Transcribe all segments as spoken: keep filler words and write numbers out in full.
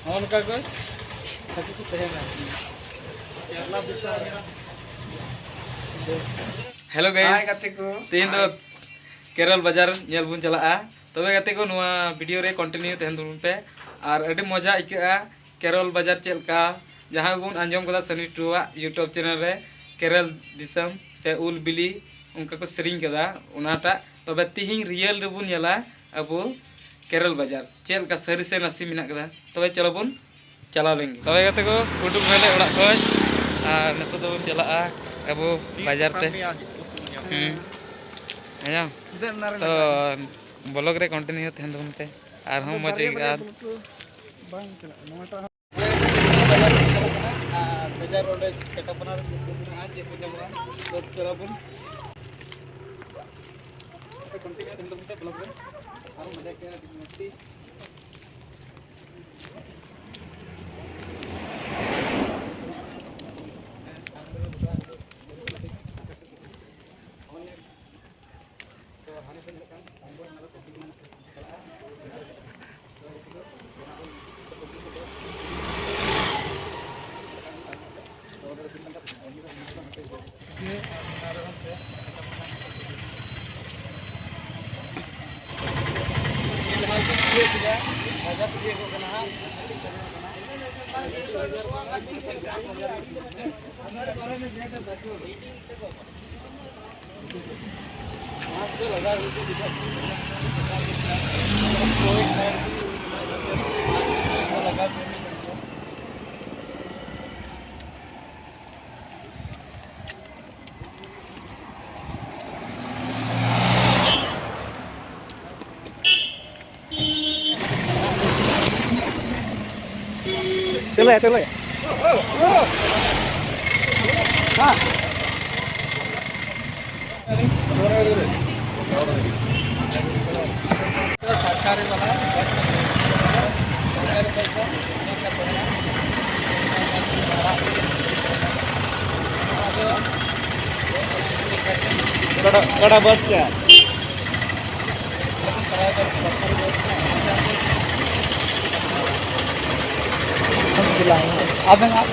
ᱱᱚᱜᱼᱚ ᱱᱚᱝᱠᱟ ᱠᱚ ᱦᱟᱹᱠᱩ ᱠᱚ ᱛᱟᱦᱮᱱᱟ᱾ ᱦᱮᱞᱳ ᱜᱟᱭᱥ, ᱜᱟᱛᱮ ᱠᱚ᱾ ᱛᱮᱦᱮᱧ ᱫᱚ ᱠᱮᱨᱚᱞ ᱵᱟᱡᱟᱨ ᱧᱮᱞ ᱵᱚᱱ ᱪᱟᱞᱟᱜᱼᱟ᱾ ᱛᱚᱵᱮ ᱜᱟᱛᱮ ᱠᱚ, ᱱᱚᱣᱟ ᱵᱷᱤᱰᱤᱭᱳ ᱨᱮ ᱠᱚᱱᱴᱤᱱᱤᱭᱩ ᱛᱟᱦᱮᱱ ᱛᱟᱵᱚᱱ ᱯᱮ᱾ ᱟᱨ ᱟᱹᱰᱤ ᱢᱚᱡᱟ ᱟᱹᱭᱠᱟᱹᱜᱼᱟ ᱠᱮᱨᱚᱞ ᱵᱟᱡᱟᱨ ᱪᱮᱫ ᱞᱮᱠᱟ, ᱡᱟᱦᱟᱸ ᱵᱚᱱ ᱟᱸᱡᱚᱢ ᱠᱟᱫᱟ ᱥᱟᱱᱤ ᱴᱩᱣᱟᱜ YouTube ᱪᱮᱱᱮᱞ ᱨᱮ ᱠᱮᱨᱚᱞ ᱫᱤᱥᱚᱢ ᱥᱮ ᱩᱞ ᱵᱤᱞᱤ ᱚᱱᱠᱟ ᱠᱚ ᱥᱮᱨᱮᱧ ᱠᱟᱫᱟ ᱚᱱᱟᱴᱟᱜ᱾ ᱛᱚᱵᱮ ᱛᱤᱦᱤᱧ ᱨᱤᱭᱮᱞ ᱨᱮᱵᱚᱱ ᱧᱮᱞᱟ ᱟᱵᱚ ᱠᱮᱨᱚᱞ ᱵᱟᱡᱟᱨ ᱪᱮᱫ ᱞᱮᱠᱟ ᱥᱟᱹᱨᱤ ᱥᱮ ᱱᱟᱥᱮ ᱢᱮᱱᱟᱜ ᱠᱟᱫᱟ᱾ ᱛᱚᱵᱮ ᱪᱚᱞᱚ ᱵᱚᱱ ᱪᱟᱞᱟᱣ ᱞᱮᱱ ᱜᱮ᱾ ᱛᱚᱵᱮ ᱜᱟᱛᱮ ᱠᱚ, ᱩᱰᱩᱠ ᱱᱟᱞᱮ ᱚᱲᱟᱜ ᱠᱷᱚᱡ ᱟᱨ ᱱᱤᱛᱚᱜ ᱫᱚᱵᱚᱱ ᱪᱟᱞᱟᱜᱼᱟ ᱟᱵᱚ ᱵᱟᱡᱟᱨ ᱛᱮ᱾ ᱦᱩᱸ᱾ ᱟᱸᱡᱚᱢ? ᱛᱚ ᱵᱞᱚᱜ ᱨᱮ ᱠᱚᱱᱴᱤᱱᱤᱭᱩ ᱛᱟᱦᱮᱱ ᱛᱟᱵᱚᱱ ᱯᱮ, ᱟᱨᱦᱚᱸ ᱢᱚᱡᱽ ᱟᱹᱭᱠᱟᱹᱜᱼᱟ᱾ ᱵᱟᱡᱟᱨ ᱚᱸᱰᱮ ᱠᱟᱴᱟᱯᱟᱱᱟ ᱨᱮ ᱢᱮᱱᱟᱜᱼᱟ, ᱪᱮᱫ ᱠᱚ ᱧᱟᱢᱚᱜᱼᱟ᱾ ᱛᱚ ᱪᱚᱞᱚ ᱵᱚᱱ ᱠᱚᱱᱴᱤᱱᱤᱭᱩ ᱛᱟᱦᱮᱱ ᱛᱟᱵᱚᱱ ᱯᱮ ᱵᱞᱚᱜ ᱨᱮ, ᱟᱨᱦᱚᱸ ᱢᱚᱡᱟ ᱟᱹᱭᱠᱟᱹᱜᱼᱟ ᱟᱹᱰᱤ ᱢᱚᱡᱽ ᱜᱮ᱾ चलो, चलो। हाँ। बड़ा, बड़ा बस क्या? ᱟᱵᱮᱱᱟᱜ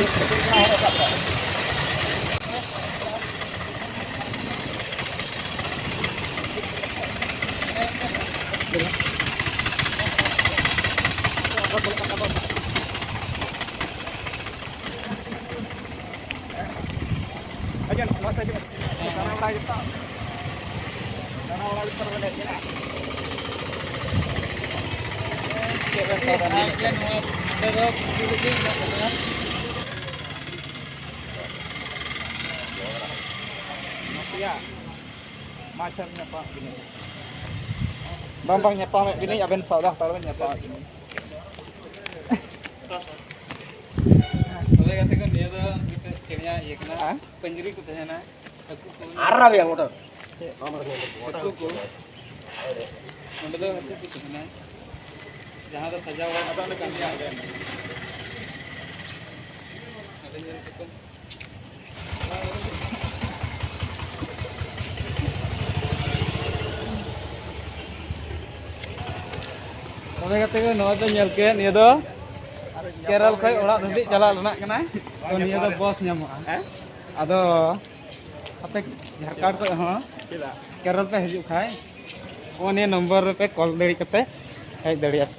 ᱱᱚᱰᱮ ᱫᱚ ᱯᱩᱡᱟᱹ ᱞᱟᱹᱜᱤᱫ ᱢᱮᱱᱟᱜ ᱛᱟᱵᱚᱱᱟ᱾ ᱢᱟᱪᱷᱟ ᱧᱟᱯᱟᱢ ᱵᱤᱱᱟᱹᱧ᱾ ᱵᱟᱝ, ᱵᱟᱝ, ᱧᱟᱯᱟᱢᱮᱫ ᱵᱤᱱᱟᱹᱧ, ᱟᱵᱮᱱ ᱥᱟᱣᱫᱟ ᱦᱟᱛᱟᱲ ᱵᱮᱱ, ᱧᱟᱯᱟᱢᱮᱫ ᱵᱤᱱᱟᱹᱧ᱾ ᱛᱚᱵᱮ ᱜᱟᱛᱮ ᱠᱚ, ᱱᱤᱭᱟᱹ ᱫᱚ ᱢᱤᱫᱴᱮᱱ ᱪᱮᱬᱮᱭᱟᱜ ᱤᱭᱟᱹ ᱠᱟᱱᱟ, ᱦᱮᱸ? ᱯᱟᱹᱧᱡᱽᱨᱤ ᱠᱚ ᱛᱟᱦᱮᱱᱟ᱾ ᱦᱟᱹᱠᱩ ᱠᱚ᱾ ᱟᱨ ᱨᱟᱵᱤᱭᱟ ᱢᱚᱴᱚᱨ᱾ ᱦᱟᱹᱠᱩ ᱠᱚ᱾ ᱱᱚᱸᱰᱮ ᱫᱚ ᱦᱟᱹᱠᱩ ᱠᱚ ᱛᱟᱦᱮᱱᱟ᱾ ᱡᱟᱦᱟᱸ ᱫᱚ ᱥᱟᱡᱟᱣ ᱠᱟᱱ ᱜᱮᱭᱟ᱾ ᱱᱚᱸᱰᱮ ᱧᱮᱞ ᱠᱟᱛᱮ᱾ ᱛᱚᱵᱮ ᱜᱟᱛᱮ ᱠᱚ, ᱱᱚᱣᱟ ᱯᱮ ᱧᱮᱞ ᱠᱮᱫ, ᱱᱤᱭᱟᱹ ᱫᱚ ᱠᱮᱨᱚᱞ ᱠᱷᱚᱱ ᱚᱲᱟᱜ ᱫᱷᱟᱹᱵᱤᱡ ᱪᱟᱞᱟᱜ ᱨᱮᱱᱟᱜ ᱠᱟᱱᱟ᱾ ᱛᱚ, ᱱᱤᱭᱟᱹ ᱫᱚ ᱵᱚᱥ ᱧᱟᱢᱚᱜᱼᱟ᱾ ᱦᱮᱸ? ᱟᱫᱚ ᱟᱯᱮ ᱡᱷᱟᱲᱠᱷᱚᱸᱰ ᱠᱷᱚᱱ ᱦᱚᱸ ᱪᱮᱫᱟᱜ? ᱠᱮᱨᱚᱞ ᱯᱮ ᱦᱤᱡᱩᱜ ᱠᱷᱟᱱ, ᱱᱚᱜᱼᱚ ᱱᱤᱭᱟᱹ ᱱᱚᱢᱵᱚᱨ ᱨᱮᱯᱮ ᱠᱚᱞ ᱫᱟᱲᱮ ᱠᱟᱛᱮ ᱦᱮᱡ ᱫᱟᱲᱮᱭᱟᱜᱼᱟ᱾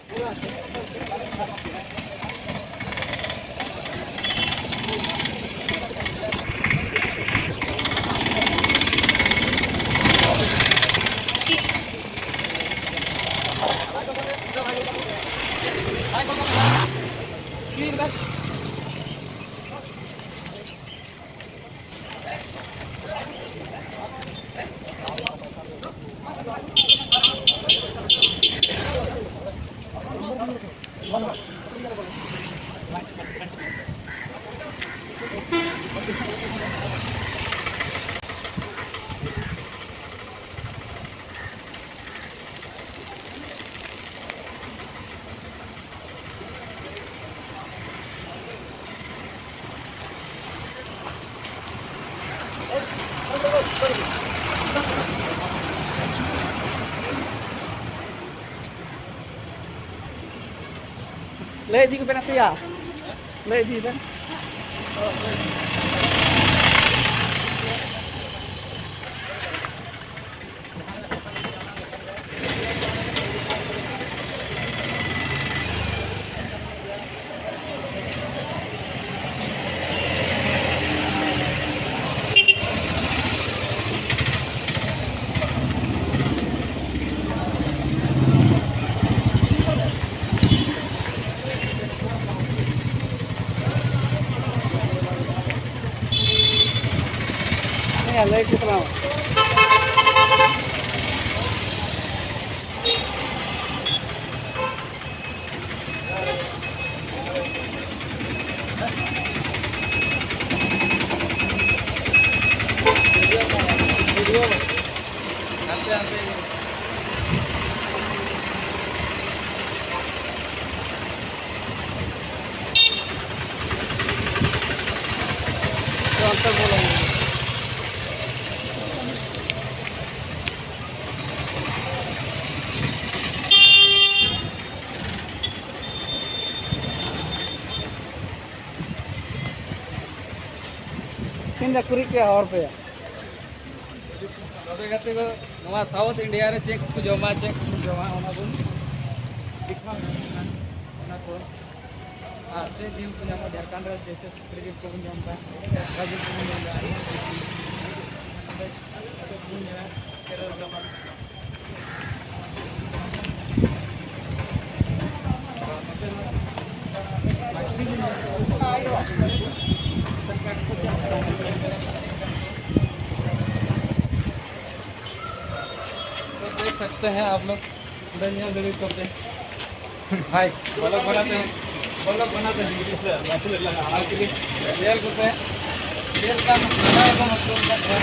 ᱞᱟᱹᱭ ᱤᱫᱤ ᱠᱚᱯᱮ ᱱᱟᱥᱮᱭᱟ᱾ ᱞᱮ ᱤᱫᱤᱭᱮᱫᱟ᱾ ᱦᱮᱸ, ᱞᱟᱹᱭ ᱠᱚ ᱛᱟᱞᱟᱝ ᱢᱮ᱾ ᱛᱤᱱ ᱨᱮ ᱠᱩᱲᱤ ᱯᱮ ᱦᱚᱲ ᱯᱮ? ᱛᱚᱵᱮ ᱜᱟᱛᱮ ᱠᱚ, ᱱᱚᱣᱟ ᱥᱟᱣᱩᱛᱷ ᱤᱱᱰᱤᱭᱟ ᱨᱮ ᱪᱮᱫ ᱠᱚᱠᱚ ᱡᱚᱢᱟ, ᱪᱮᱫ ᱠᱚᱠᱚ ᱡᱚᱢᱟ, ᱚᱱᱟ ᱵᱚᱱ ᱫᱮᱠᱷᱟᱣ ᱧᱚᱜ ᱠᱟᱱᱟ, ᱚᱱᱟ ᱠᱚ᱾ ᱟᱨ ᱪᱮᱫ ᱡᱤᱞ ᱠᱚ ᱧᱟᱢᱚᱜᱼᱟ ᱡᱷᱟᱲᱠᱷᱚᱸᱰ ᱨᱮ? ᱡᱮᱭᱥᱮ, ᱥᱩᱠᱨᱤ ᱡᱤᱞ ᱠᱚᱵᱚᱱ ᱡᱚᱢ ᱮᱫᱟ, ᱰᱟᱝᱨᱟ ᱡᱤᱞ ᱠᱚᱵᱚᱱ ᱡᱚᱢ ᱮᱫᱟ, ᱟᱭᱢᱟ ᱡᱤᱞ ᱠᱚ ᱧᱟᱢᱚᱜᱼᱟ᱾ ᱠᱮᱨᱟᱞᱟ ᱨᱮ᱾ तो देख सकते हैं आप लोग, उधर यहाँ जरूर करते हैं। हाय, ब्लॉग बनाते हैं, ब्लॉग बनाते हैं। आज के लिए तेल को पे, तेल का मसाला है, मशरूम का है।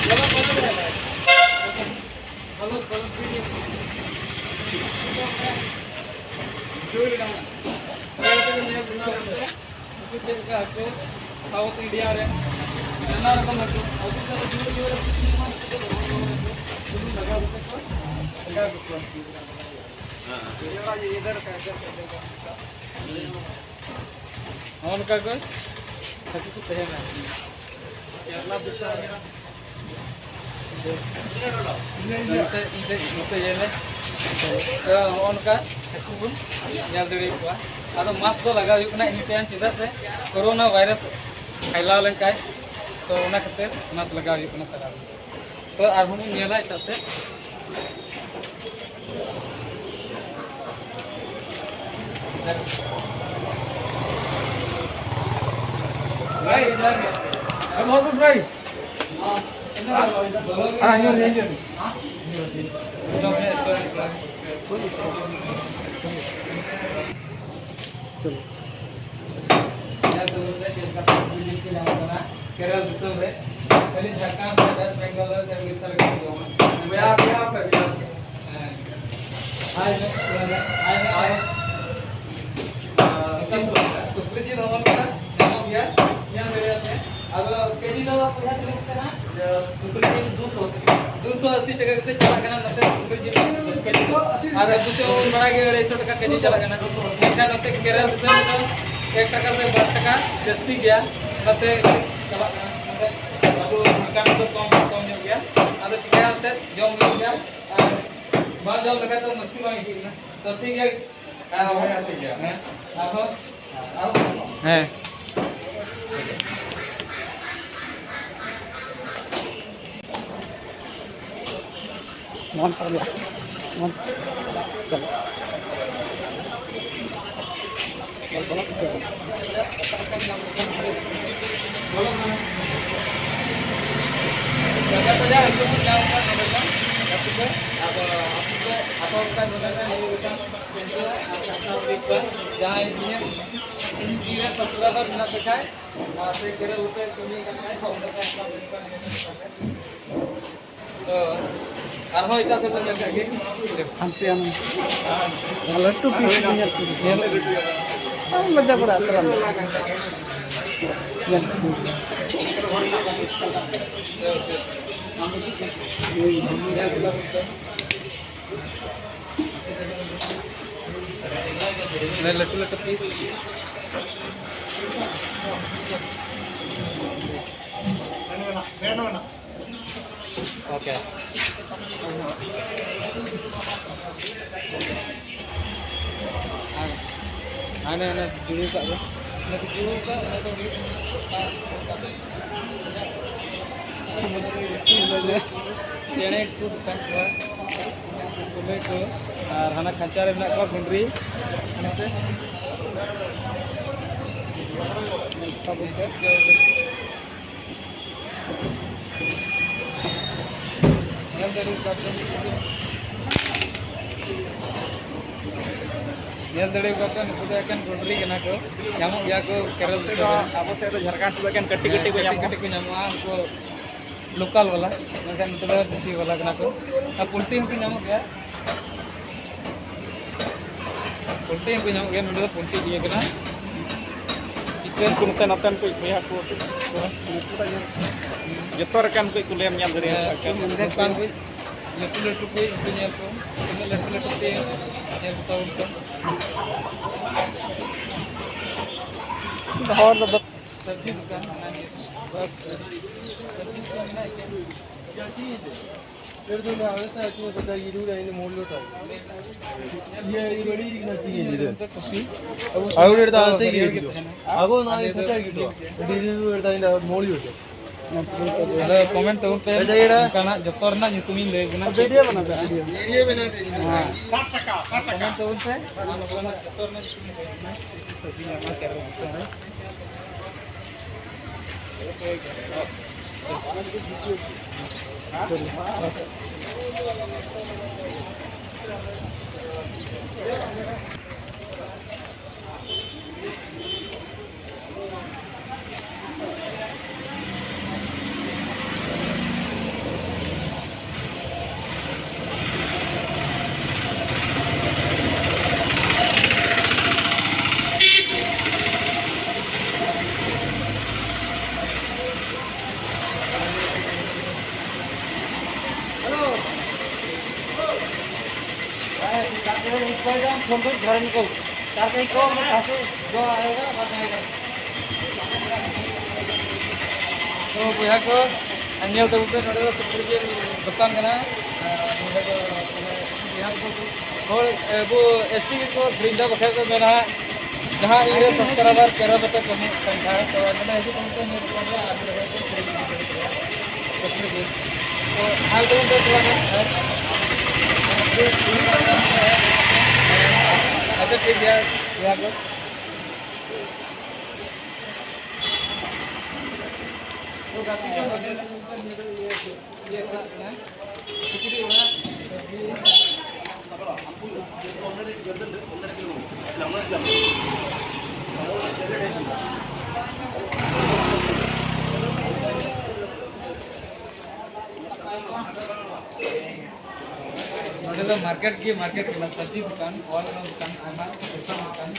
ब्लॉग बनाते हैं भाई। Blog, blog video. जो भी डालना। ब्लॉग बनाते हैं। ᱩᱱᱠᱩ ᱪᱮᱫ ᱞᱮᱠᱟ ᱦᱟᱹᱠᱩ ᱥᱟᱣᱩᱛᱷ ᱤᱱᱰᱤᱭᱟ ᱨᱮ ᱱᱟᱱᱟ ᱨᱚᱠᱚᱢ ᱦᱟᱹᱠᱩ, ᱟᱵᱚ ᱫᱚ ᱡᱩᱫᱟᱹ ᱡᱩᱫᱟᱹ ᱨᱮ ᱥᱩᱱᱩᱢ ᱞᱟᱜᱟᱣ ᱠᱟᱛᱮ ᱠᱚ ᱞᱟᱜᱟᱣ ᱠᱚᱣᱟ᱾ ᱦᱮᱸ᱾ ये वाला ये इधर का, इधर का, इधर का। ᱱᱚᱜᱼᱚ ᱱᱚᱝᱠᱟ ᱠᱚ ᱦᱟᱹᱠᱩ ᱠᱚ ᱛᱟᱦᱮᱱᱟ᱾ ᱠᱮᱨᱞᱟ ᱫᱤᱥᱚᱢ ᱨᱮ᱾ ᱱᱚᱛᱮ ᱤᱧ ᱥᱮᱫ, ᱱᱚᱛᱮ ᱧᱮᱞ ᱢᱮ᱾ ᱛᱚ, ᱱᱚᱜᱼᱚ ᱱᱚᱝᱠᱟ ᱦᱟᱹᱠᱩ ᱵᱚᱱ ᱧᱮᱞ ᱫᱟᱲᱮᱭᱟᱠᱚᱣᱟ᱾ ᱟᱫᱚ ᱢᱟᱥᱠ ᱫᱚ ᱞᱟᱜᱟᱣ ᱦᱩᱭᱩᱜ ᱠᱟᱱᱟ ᱤᱱᱟᱹ ᱛᱟᱭᱚᱢ, ᱪᱮᱫᱟᱜ ᱥᱮ ᱠᱳᱨᱳᱱᱟ ᱵᱷᱟᱭᱨᱟᱥ ᱯᱷᱟᱭᱞᱟᱣ ᱞᱮᱱᱠᱷᱟᱡ, ᱛᱚ ᱚᱱᱟ ᱠᱷᱟᱹᱛᱤᱨ ᱢᱟᱥᱠ ᱞᱟᱜᱟᱣ ᱦᱩᱭᱩᱜ ᱠᱟᱱᱟ ᱥᱟᱨᱟ ᱫᱤᱱ᱾ ᱛᱚ ᱟᱨᱦᱚᱸ ᱵᱚᱱ ᱧᱮᱞᱟ ᱮᱴᱟᱜ ᱥᱮᱫ᱾ ᱵᱷᱟᱭ, ᱡᱚᱦᱟᱨ ᱜᱮ᱾ ᱦᱮᱸ, ᱢᱚᱦᱚᱥᱩᱥ ᱵᱷᱟᱭ᱾ ᱦᱮᱸ, ᱧᱮᱞ, ᱧᱮᱞ, ᱧᱮᱞ᱾ ᱪᱚᱞᱚ᱾ ᱧᱮᱞ ᱛᱟᱵᱚᱱ ᱯᱮ ᱪᱮᱫ ᱞᱮᱠᱟ ᱥᱩᱠᱨᱤ ᱡᱤᱞ ᱠᱚ ᱧᱟᱢᱚᱜ ᱠᱟᱱᱟ ᱠᱮᱨᱚᱞ ᱫᱤᱥᱚᱢ ᱨᱮ᱾ ᱠᱷᱟᱹᱞᱤ ᱡᱷᱟᱲᱠᱷᱚᱸᱰ ᱥᱮ ᱣᱮᱥᱴ ᱵᱮᱝᱜᱚᱞ ᱨᱮ ᱥᱮ ᱩᱲᱤᱥᱥᱟ ᱨᱮ ᱠᱚ ᱡᱚᱢᱟ᱾ ᱵᱮᱲᱟ, ᱵᱮᱲᱟ ᱯᱮ, ᱵᱮᱲᱟ ᱯᱮ᱾ ᱦᱮᱸ᱾ ᱦᱟᱭ ᱢᱮ, ᱦᱟᱭ ᱢᱮ, ᱦᱟᱭ ᱢᱮ᱾ ᱟᱨ ᱱᱚᱝᱠᱟ ᱥᱩ-, ᱥᱩᱠᱨᱤ ᱡᱤᱞ ᱦᱚᱸ ᱱᱚᱝᱠᱟ ᱧᱟᱢᱚᱜ ᱜᱮᱭᱟ, ᱧᱮᱞ ᱫᱟᱲᱮᱭᱟᱜ ᱯᱮ᱾ ᱟᱫᱚ ᱠᱮᱡᱤ ᱫᱚ ᱵᱚᱭᱦᱟ ᱛᱤᱱᱟᱹᱜ ᱠᱟᱱᱟ? ᱥᱩᱠᱨᱤ ᱡᱤᱞ ᱫᱩᱥᱚ ᱟᱥᱤ᱾ ᱫᱩᱥᱚ ᱟᱥᱤ ᱴᱟᱠᱟ ᱠᱟᱛᱮ ᱪᱟᱞᱟᱜ ᱠᱟᱱᱟ ᱱᱚᱛᱮ ᱥᱩᱠᱨᱤ ᱡᱤᱞ ᱠᱮᱡᱤ ᱫᱚ᱾ ᱟᱨ ᱟᱹᱜᱩ ᱛᱮ ᱵᱚᱱ ᱵᱟᱲᱟᱭ ᱜᱮ ᱟᱹᱲᱟᱹᱭᱥᱚ ᱴᱟᱠᱟ ᱠᱮᱡᱤ ᱪᱟᱞᱟᱜ ᱠᱟᱱᱟ᱾ ᱢᱮᱱᱠᱷᱟᱱ ᱱᱚᱛᱮ ᱠᱮᱨᱟᱞ ᱫᱤᱥᱚᱢ ᱨᱮᱫᱚ ᱮᱠ ᱴᱟᱠᱟ ᱥᱮ ᱵᱟᱨ ᱴᱟᱠᱟ ᱡᱟᱹᱥᱛᱤ ᱜᱮᱭᱟ᱾ ᱱᱚᱛᱮ ᱪᱟᱞᱟᱜ ᱠᱟᱱᱟ᱾ ᱱᱚᱛᱮ ᱟᱵᱚ ᱡᱷᱟᱲᱠᱷᱚᱸᱰ ᱨᱮᱫᱚ ᱠᱚᱢ, ᱠᱚᱢ ᱧᱚᱜ ᱜᱮᱭᱟ᱾ ᱟᱫᱚ ᱪᱤᱠᱟᱹᱭᱟ ᱮᱱᱛᱮᱫ, ᱡᱚᱢ ᱦᱩᱭᱩᱜ ᱜᱮᱭᱟ᱾ ᱟᱨ ᱵᱟᱝ ᱡᱚᱢ ᱞᱮᱠᱷᱟᱱ ᱫᱚ ᱢᱩᱥᱠᱤᱞ ᱵᱟᱝ ᱟᱹᱭᱠᱟᱹᱜ ᱠᱟᱱᱟ᱾ ᱛᱚ ᱴᱷᱤᱠ ᱜᱮᱭᱟ᱾ ᱦᱮᱸ, ᱦᱮᱸ, ᱴᱷᱤᱠ ᱜᱮᱭᱟ᱾ ᱦᱮᱸ, ᱟᱨᱦᱚᱸ, ᱟᱨᱦᱚᱸ᱾ ᱦᱮᱸ᱾ ᱢᱚᱱ ᱯᱟᱜᱽᱞᱟ, ᱢᱚᱱ, ᱪᱚᱞᱚ᱾ ᱵᱚᱞᱚ ᱠᱟᱱᱟ᱾ ᱡᱟᱭᱜᱟ ᱯᱟᱡᱟ ᱦᱤᱡᱩᱜ ᱵᱚᱱ ᱧᱟᱢ ᱠᱟᱜ ᱱᱚᱰᱮ ᱠᱷᱚᱱ᱾ ᱟᱫᱚ ᱟᱯᱮ ᱯᱮ ᱟᱥᱚᱜ ᱠᱷᱟᱱ ᱱᱚᱰᱮ ᱠᱷᱚᱱ ᱦᱤᱡᱩᱜ ᱠᱷᱟᱱ ᱡᱟᱦᱟᱸᱭ ᱤᱧᱟᱹᱜ, ᱤᱧ ᱨᱮ subscriber ᱢᱮᱱᱟᱜ ᱯᱮ ᱠᱷᱟᱡ, ᱟᱨ ᱥᱮ ᱠᱮᱨᱮ ᱩᱯᱮ ᱠᱟᱹᱢᱤ ᱠᱟᱱ ᱠᱷᱟᱡ, ᱛᱚ ᱚᱸᱰᱮ ᱠᱷᱚᱱ ᱛᱚ ᱟᱨᱦᱚᱸ ᱮᱴᱟᱜ ᱥᱮᱫ ᱵᱚᱱ ᱧᱮᱞ ᱠᱟᱜ ᱜᱮ᱾ ᱦᱟᱱᱛᱮ ᱟᱢ ᱞᱟᱹᱴᱩ piece ᱧᱮᱞ ᱠᱮᱫᱟ᱾ ᱧᱮᱞ ᱠᱮᱫᱟ᱾ ᱟᱢ ᱞᱟᱡᱟ ᱵᱟᱲᱟ ᱩᱛᱟᱹᱨ ᱟᱢ᱾ ᱧᱮᱞ ᱠᱮᱫᱟ᱾ ᱞᱟᱹᱴᱩ ᱞᱟᱹᱴᱩ piece᱾ ᱳᱠᱮ᱾ ᱦᱟᱱᱮ, ᱦᱟᱱᱮ ᱡᱩᱲᱩ ᱠᱟᱜ ᱫᱚ᱾ ᱚᱱᱟ ᱠᱚ ᱡᱩᱲᱩ ᱠᱟᱜ, ᱚᱱᱟ ᱠᱚ ᱦᱩᱭᱩᱜ ᱠᱟᱱᱟ᱾ ᱪᱮᱬᱮ ᱠᱚ ᱫᱚᱠᱟᱱ ᱠᱚᱣᱟ᱾ ᱠᱩᱞᱟᱹᱭ ᱠᱚ᱾ ᱟᱨ ᱦᱟᱱᱟ ᱠᱷᱟᱧᱪᱟ ᱨᱮ ᱢᱮᱱᱟᱜ ᱠᱚᱣᱟ ᱜᱩᱸᱰᱨᱤ᱾ ᱚᱱᱟᱛᱮ ᱧᱮᱞ ᱫᱟᱲᱮ ᱟᱠᱟᱫ ᱯᱮ, ᱧᱮᱞ ᱫᱟᱲᱮ ᱟᱠᱟᱫ ᱯᱮ, ᱱᱩᱠᱩ ᱫᱚ ᱮᱠᱮᱱ ᱜᱩᱸᱰᱨᱤ ᱠᱟᱱᱟ ᱠᱚ, ᱧᱟᱢᱚᱜ ᱜᱮᱭᱟ ᱠᱚ ᱠᱮᱨᱚᱞ ᱟᱵᱚ ᱥᱮᱫ ᱫᱤᱥᱚᱢ ᱫᱚ, ᱨᱮ᱾ ᱟᱵᱚ ᱥᱮᱫ ᱫᱚ ᱡᱷᱟᱲᱠᱷᱚᱸᱰ ᱥᱮᱫ ᱫᱚ ᱮᱠᱮᱱ ᱠᱟᱹᱴᱤᱡ ᱦᱮᱸ, ᱠᱟᱹᱴᱤᱡ ᱠᱚ ᱠᱟᱹᱴᱤᱡ ᱧᱟᱢᱚᱜᱼᱟ᱾ ᱠᱟᱹᱴᱤᱡ ᱠᱚ ᱧᱟᱢᱚᱜᱼᱟ, ᱩᱱᱠᱩ ᱞᱳᱠᱟᱞ ᱵᱟᱞᱟ, ᱢᱮᱱᱠᱷᱟᱱ ᱱᱩᱠᱩ ᱫᱚ ᱫᱮᱥᱤ ᱵᱟᱞᱟ ᱠᱟᱱᱟ ᱠᱚ᱾ ᱟᱨ ᱯᱩᱞᱴᱤ ᱦᱚᱸᱠᱚ ᱧᱟᱢᱚᱜ ᱜᱮᱭᱟ᱾ ᱯᱩᱞᱴᱤ ᱦᱚᱸᱠᱚ ᱧᱟᱢᱚᱜ ᱜᱮᱭᱟ, ᱱᱚᱰᱮ ᱫᱚ ᱯᱩᱞᱴᱤ ᱤᱭᱟᱹ ᱠᱟᱱᱟ᱾ ᱪᱤᱠᱟᱹ ᱩᱱᱠᱩ ᱱᱚᱛᱮ, ᱱᱚᱛᱮᱱ ᱠᱚ ᱵᱚᱭᱦᱟ ᱠᱚ, ᱡᱚᱛᱚ ᱞᱮᱠᱟᱱ ᱠᱚ ᱠᱚ ᱞᱟᱹᱭᱟᱢ ᱧᱮᱞ ᱫᱟᱲᱮᱭᱟᱜᱼᱟ᱾ ᱦᱮᱸ, ᱱᱚᱝᱠᱟᱱ ᱠᱚ ᱞᱟᱹᱴᱩ ᱞᱟᱹᱴᱩ ᱠᱚ ᱩᱱᱠᱩ ᱧᱮᱞ ᱠᱚ, ᱛᱤᱱᱟᱹᱜ ᱞᱟᱹᱴᱩ ᱞᱟᱹᱴᱩ ᱥᱤᱢ ᱧᱮᱞ ᱠᱚ ᱛᱟᱵᱚᱱ ᱯᱮ᱾ ᱦᱚᱲ ᱫᱚ ᱵᱟᱠ- ᱥᱚᱵᱽᱡᱤ ᱫᱚᱠᱟᱱ ᱢᱮᱱᱟᱜ ᱜᱮᱭᱟ᱾ ᱥᱚᱵᱽᱡᱤ ᱫᱚᱠᱟᱱ ᱢᱮᱱᱟᱜ ᱜᱮᱭᱟ᱾ ᱟᱹᱜᱩ ᱞᱮᱫᱟ ᱟᱹᱛᱩ ᱜᱮ ᱦᱤᱡᱩᱜ᱾ ᱟᱹᱜᱩ ᱱᱚᱣᱟ ᱥᱮᱴᱟ ᱜᱮ ᱦᱤᱡᱩᱜ᱾ ᱰᱤᱡᱤ ᱨᱮ ᱫᱟᱹᱧ ᱫᱟ ᱢᱚᱲᱤ ᱦᱚᱪᱚ᱾ ᱟᱫᱚ ᱠᱚᱢᱮᱱᱴ ᱛᱟᱵᱚᱱ ᱯᱮ, ᱟᱪᱪᱷᱟ, ᱮᱭ ᱰᱟ᱾ ᱚᱱᱠᱟᱱᱟᱜ ᱡᱚᱛᱚ ᱨᱮᱱᱟᱜ ᱧᱩᱛᱩᱢᱤᱧ ᱞᱟᱹᱭ ᱟᱵᱚᱱᱟ᱾ ᱵᱷᱤᱰᱤᱭᱳ ᱵᱮᱱᱟᱣ ᱯᱮ, ᱵᱷᱤᱰᱤᱭᱳ᱾ ᱦᱮᱸ᱾ ᱠᱚᱢᱮᱱᱴ ᱛᱟᱵᱚᱱ ᱯᱮ, ᱟᱨ ᱱᱚᱝᱠᱟᱱᱟᱜ ᱡᱚᱛᱚ ᱨᱮᱱᱟᱜ ᱧᱩᱛᱩᱢᱤᱧ ᱞᱟᱹᱭ ᱟᱵᱚᱱᱟ᱾ ᱛᱚ ᱵᱚᱭᱦᱟ ᱠᱚ, ᱧᱮᱞ ᱛᱟᱵᱚᱱ ᱯᱮ, ᱱᱚᱰᱮ ᱫᱚ ᱥᱩᱠᱨᱤ ᱡᱤᱞ ᱫᱚᱠᱟᱱ ᱠᱟᱱᱟ᱾ ᱟᱨ ᱱᱚᱰᱮ ᱫᱚ ᱢᱟᱱᱮ ᱡᱟᱦᱟᱸ ᱠᱚ ᱦᱚᱲ ᱟᱵᱚ ᱮᱥ ᱴᱤ ᱜᱮᱠᱚ ᱟᱹᱠᱷᱨᱤᱧ ᱮᱫᱟ, ᱵᱟᱠᱷᱟᱡ ᱫᱚ ᱢᱮᱱᱟ ᱦᱟᱸᱜ ᱡᱟᱦᱟᱸ ᱤᱧ ᱨᱮᱱ subscriber ᱛᱮᱨᱚ ᱠᱟᱛᱮ ᱠᱟᱹᱢᱤ ᱠᱟᱱ ᱠᱷᱟᱡ, ᱛᱚ ᱱᱚᱰᱮ ᱦᱤᱡᱩᱜ ᱛᱟᱵᱚᱱ ᱯᱮ, ᱧᱮᱞ ᱛᱟᱵᱚᱱ ᱯᱮ, ᱟᱨ ᱱᱚᱰᱮ ᱠᱷᱚᱡ ᱠᱚ ᱟᱹᱠᱷᱨᱤᱧ ᱤᱫᱤ ᱫᱟᱲᱮᱭᱟᱜᱼᱟ ᱥᱩᱠᱨᱤ ᱡᱤᱞ᱾ ᱛᱚ ᱧᱮᱞ ᱛᱟᱵᱚᱱ ᱯᱮ ᱛᱷᱚᱲᱟ ᱜᱟᱱ, ᱟᱨ ᱟᱪᱪᱷᱟ, ᱴᱷᱤᱠ ᱜᱮᱭᱟ, ᱡᱚᱦᱟᱨ ᱜᱮ᱾ ᱛᱚ ᱜᱟᱛᱮ ᱠᱚ ᱱᱚᱰᱮ ᱤᱭᱟᱹ ᱪᱟᱞᱟᱜ ᱠᱟᱱᱟ᱾ ᱱᱚᱰᱮ ᱫᱚ market ᱜᱮ market ᱠᱟᱱᱟ, ᱥᱚᱵᱽᱡᱤ ᱫᱚᱠᱟᱱ, ᱯᱷᱚᱞ ᱨᱮᱱᱟᱜ ᱫᱚᱠᱟᱱ, ᱟᱭᱢᱟ ᱨᱚᱠᱚᱢ ᱫᱚᱠᱟᱱ᱾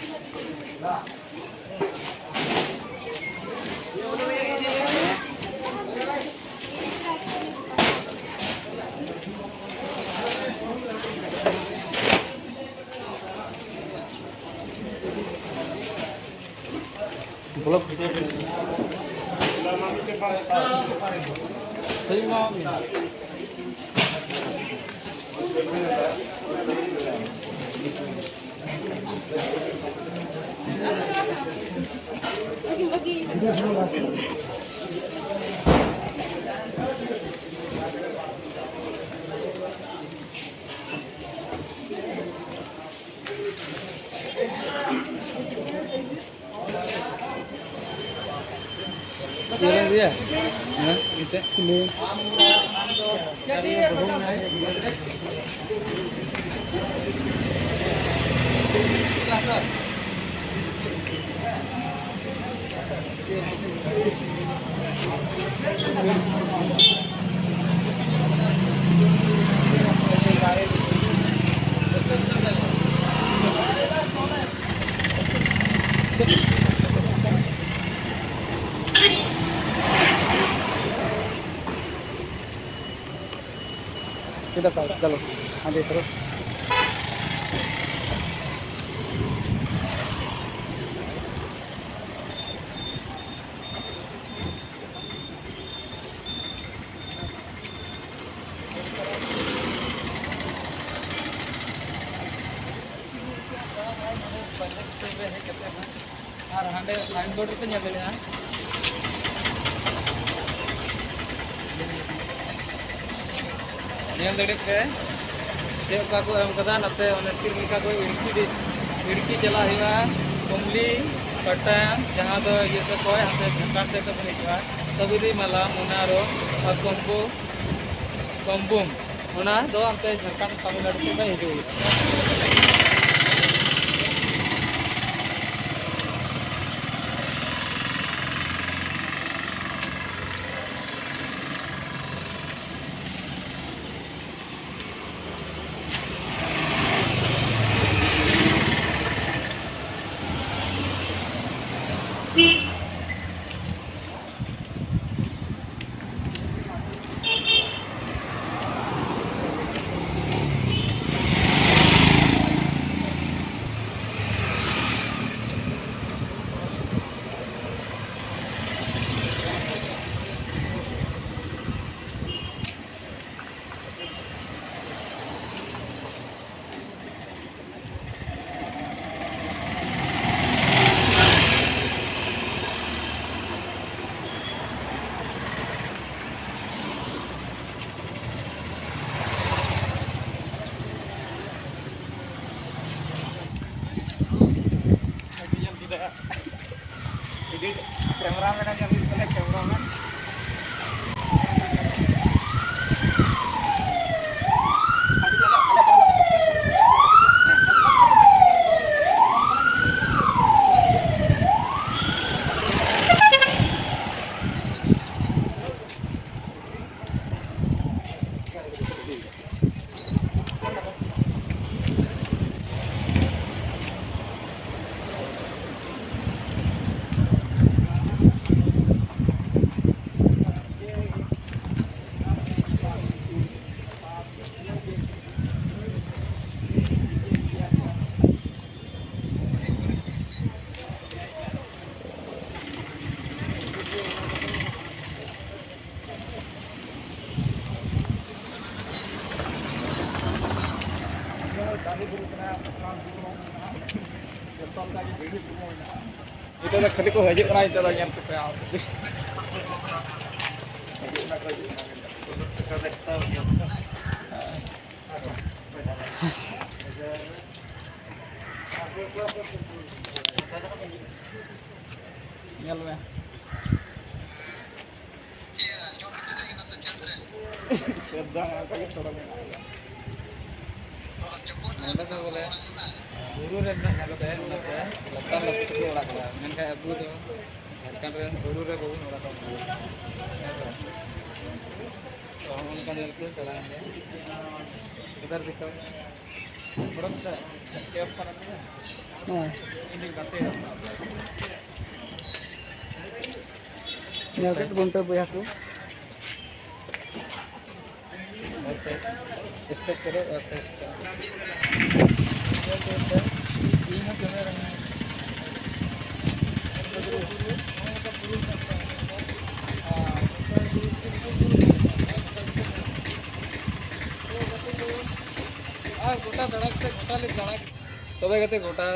सीधा साइड, चलो, आगे करो। ᱥᱟᱭᱤᱱ ᱵᱳᱨᱰ ᱨᱮᱯᱮ ᱧᱮᱞ ᱫᱟᱲᱮᱭᱟᱜᱼᱟ᱾ ᱧᱮᱞ ᱫᱟᱲᱮᱭᱟᱜ ᱯᱮ, ᱪᱮᱫ ᱚᱠᱟ ᱠᱚ ᱮᱢ ᱠᱟᱫᱟ᱾ ᱱᱚᱛᱮ ᱚᱱᱮ ᱛᱤᱨ ᱞᱮᱠᱟ ᱠᱚ ᱤᱲᱠᱤ ᱰᱤᱥ-, ᱤᱲᱠᱤ ᱪᱟᱞᱟᱜ ᱦᱩᱭᱩᱜᱼᱟ᱾ ᱠᱚᱢᱞᱤ, ᱯᱟᱴᱟᱱ, ᱡᱟᱦᱟᱸ ᱫᱚ ᱤᱭᱟᱹ ᱥᱮᱫ ᱠᱷᱚᱱ ᱦᱟᱱᱛᱮ ᱡᱷᱟᱲᱠᱷᱚᱸᱰ ᱥᱮᱫ ᱠᱷᱚᱱ ᱦᱤᱡᱩᱜᱼᱟ᱾ ᱥᱟᱵᱨᱤᱢᱟᱞᱟ, ᱢᱩᱱᱟᱨᱳ ᱟᱨ ᱠᱚᱢᱵᱩ, ᱠᱚᱢᱵᱩᱢ, ᱚᱱᱟ ᱫᱚ ᱦᱟᱱᱛᱮ ᱡᱷᱟᱲᱠᱷᱚᱸᱰ, ᱛᱟᱢᱤᱞᱱᱟᱲᱩ ᱥᱮᱫ ᱠᱷᱚᱱ ᱦᱤᱡᱩᱜ ᱦᱩᱭᱩᱜᱼᱟ᱾ ᱮᱰᱤᱴ ᱠᱮᱢᱮᱨᱟ ᱢᱮᱱ ᱟᱹᱧ, ᱟᱹᱞᱤᱧ ᱛᱟᱦᱚᱞᱮ ᱠᱮᱢᱮᱨᱟ ᱢᱮᱱ᱾ ᱫᱟᱨᱮ ᱵᱩᱨᱩ ᱠᱟᱱᱟ, ᱥᱟᱱᱟᱢ ᱵᱩᱨᱩ ᱦᱚᱸ ᱢᱮᱱᱟᱜᱼᱟ, ᱡᱚᱛᱚ ᱞᱮᱠᱟ ᱜᱮ ᱫᱷᱤᱨᱤ ᱵᱩᱨᱩ ᱦᱚᱸ ᱢᱮᱱᱟᱜᱼᱟ᱾ ᱱᱤᱛᱚᱜ ᱫᱚ ᱠᱷᱟᱹᱞᱤ ᱠᱚ ᱦᱤᱡᱩᱜ ᱠᱟᱱᱟ, ᱱᱤᱛᱚᱜ ᱫᱚ ᱧᱮᱞ ᱠᱚᱯᱮ ᱟᱢ᱾ ᱦᱤᱡᱩᱜ ᱠᱟᱱᱟ ᱠᱚ, ᱦᱤᱡᱩᱜ ᱠᱟᱱᱟ᱾ ᱧᱮᱞ ᱢᱮ᱾ ᱥᱮᱫ ᱫᱚ ᱚᱱᱠᱟ ᱜᱮ ᱥᱚᱲᱚ ᱢᱮᱱᱟᱜᱼᱟ᱾ ᱱᱚᱰᱮ ᱫᱚ ᱵᱚᱞᱮ ᱵᱩᱨᱩ ᱨᱮ ᱢᱮᱱᱟᱜ ᱠᱟᱜ ᱠᱚᱛᱮ ᱚᱱᱟᱛᱮ ᱞᱟᱛᱟᱨ ᱞᱟᱛᱟᱨ ᱛᱮᱠᱚ ᱚᱲᱟᱜ ᱠᱟᱫᱟ, ᱢᱮᱱᱠᱷᱟᱱ ᱟᱵᱚ ᱫᱚ ᱡᱷᱟᱲᱠᱷᱚᱸᱰ ᱨᱮᱱ ᱵᱩᱨᱩ ᱨᱮ ᱵᱟᱵᱚᱱ ᱚᱲᱟᱜ ᱠᱟᱱᱟ᱾ ᱦᱮᱸ ᱥᱮ ᱵᱟᱝ? ᱛᱚ ᱦᱚᱸᱜᱼᱚ ᱱᱚᱝᱠᱟ ᱧᱮᱞ ᱠᱚ ᱪᱟᱞᱟᱣᱮᱱ ᱜᱮ᱾ ᱩᱫᱷᱟᱨ ᱫᱤᱠᱷᱟᱣ᱾ ᱦᱮᱸ᱾ ᱧᱮᱞ ᱠᱮᱫ ᱵᱚᱱ ᱯᱮ ᱵᱚᱭᱦᱟ ᱠᱚ᱾ ᱤᱧ ᱦᱚᱸ ᱫᱚᱢᱮ ᱨᱚᱦᱚᱭ᱾ ᱟᱨ ᱜᱚᱴᱟ ᱫᱟᱬᱟ ᱠᱟᱛᱮ, ᱜᱚᱴᱟ ᱞᱮ ᱫᱟᱬᱟ ᱠᱮᱫᱟ᱾ ᱛᱚᱵᱮ ᱠᱟᱛᱮ ᱜᱚᱴᱟ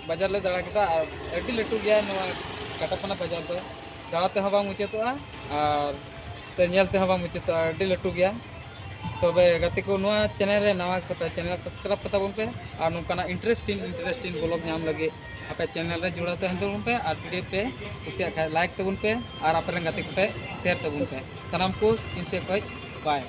ᱵᱟᱡᱟᱨ ᱞᱮ ᱫᱟᱬᱟ ᱠᱮᱫᱟ᱾ ᱟᱨ ᱟᱹᱰᱤ ᱞᱟᱹᱴᱩ ᱜᱮᱭᱟ ᱱᱚᱣᱟ ᱠᱟᱴᱟᱯᱟᱱᱟ ᱵᱟᱡᱟᱨ ᱫᱚ, ᱫᱟᱬᱟ ᱛᱮᱦᱚᱸ ᱵᱟᱝ ᱢᱩᱪᱟᱹᱫᱚᱜᱼᱟ ᱟᱨ ᱥᱮ ᱧᱮᱞ ᱛᱮᱦᱚᱸ ᱵᱟᱝ ᱢᱩᱪᱟᱹᱫᱚᱜᱼᱟ, ᱟᱹᱰᱤ ᱞᱟᱹᱴᱩ ᱜᱮᱭᱟ᱾ ᱛᱚᱵᱮ ᱜᱟᱛᱮ ᱠᱚ, ᱱᱚᱣᱟ ᱪᱮᱱᱮᱞ ᱨᱮ ᱱᱟᱣᱟ ᱠᱟᱛᱮ ᱪᱮᱱᱮᱞ ᱥᱟᱵᱥᱠᱨᱟᱭᱤᱵ ᱠᱟᱛᱟ ᱵᱚᱱ ᱯᱮ ᱟᱨ ᱱᱚᱝᱠᱟᱱᱟᱜ ᱤᱱᱴᱟᱨᱮᱥᱴᱤᱝ ᱤᱱᱴᱟᱨᱮᱥᱴᱤᱝ ᱵᱞᱚᱜ ᱧᱟᱢ ᱞᱟᱹᱜᱤᱫ ᱟᱯᱮ ᱪᱮᱱᱮᱞ ᱨᱮ ᱡᱚᱲᱟᱣ ᱛᱟᱦᱮᱱ ᱛᱟᱵᱚᱱ ᱯᱮ ᱟᱨ ᱵᱷᱤᱰᱤᱭᱳ ᱯᱮ ᱠᱩᱥᱤᱭᱟᱜ ᱠᱷᱟᱱ ᱞᱟᱭᱤᱠ ᱛᱟᱵᱚᱱ ᱯᱮ ᱟᱨ ᱟᱯᱮ ᱨᱮᱱ ᱜᱟᱛᱮ ᱠᱚᱴᱷᱮᱱ ᱥᱮᱭᱟᱨ ᱛᱟᱵᱚᱱ ᱯᱮ᱾ ᱥᱟᱱᱟᱢ ᱠᱚ ᱤᱧ ᱥᱮᱫ ᱠᱷᱚᱱ ᱵᱟᱭ᱾